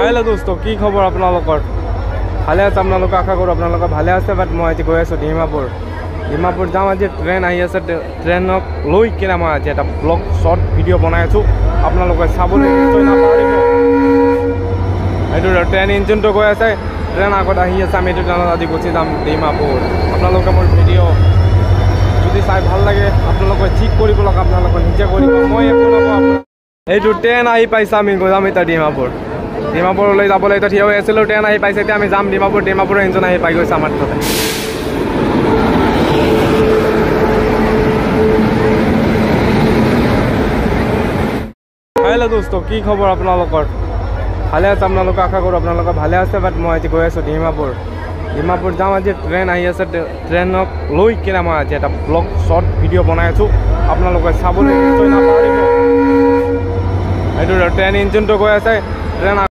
Hello' দোস্ত, কি খবৰ আপোনালোকৰ? ভালে আছে আপোনালোকে? আশা কৰোঁ আপোনালোকে ভালে আছে। বাট মই আজি গৈ আছোঁ ডিমাপুৰ। ডিমাপুৰ যাম আজি, ট্ৰেইন আহি আছে। ট্ৰেইনক লৈ কিনে মই আজি এটা ব্লগ শ্বৰ্ট ভিডিঅ' বনাই আছোঁ, আপোনালোকে চাবলৈ নিশ্চয় নাপাহৰিব। এইটো ট্ৰেইন ইঞ্জিনটো গৈ আছে, ট্ৰেইন আগত আহি আছে। আমি এইটো ট্ৰেইনত আজি গুচি যাম ডিমাপুৰ। আপোনালোকে মোৰ ভিডিঅ' যদি চাই ভাল লাগে, আপোনালোকে ঠিক কৰিব লগা আপোনালোকে নিজে কৰিব, মই একো নকওঁ। এইটো ট্ৰেইন আহি পাইছে, আমি যাম এতিয়া ডিমাপুৰ। ডিমাপুৰলৈ যাবলৈ এতিয়া থিয় হৈ আছিলোঁ, ট্ৰেইন আহি পাইছে। এতিয়া আমি যাম ডিমাপুৰ। ডিমাপুৰৰ ইঞ্জিন আহি পাই গৈছে আমাৰ তাতে। হেল্ল' দোস্ত, কি খবৰ আপোনালোকৰ? ভালে আছে আপোনালোকে? আশা কৰোঁ আপোনালোকে ভালে আছে। বাট মই আজি গৈ আছোঁ ডিমাপুৰ। ডিমাপুৰ যাম আজি, ট্ৰেইন আহি আছে। ট্ৰেইনক লৈ কিনে মই আজি এটা ব্লগ শ্বৰ্ট ভিডিঅ' বনাই আছোঁ, আপোনালোকে চাবলৈ নিশ্চয় নাপাহৰিব। এইটো ট্ৰেইন ইঞ্জিনটো গৈ আছে, ট্ৰেইন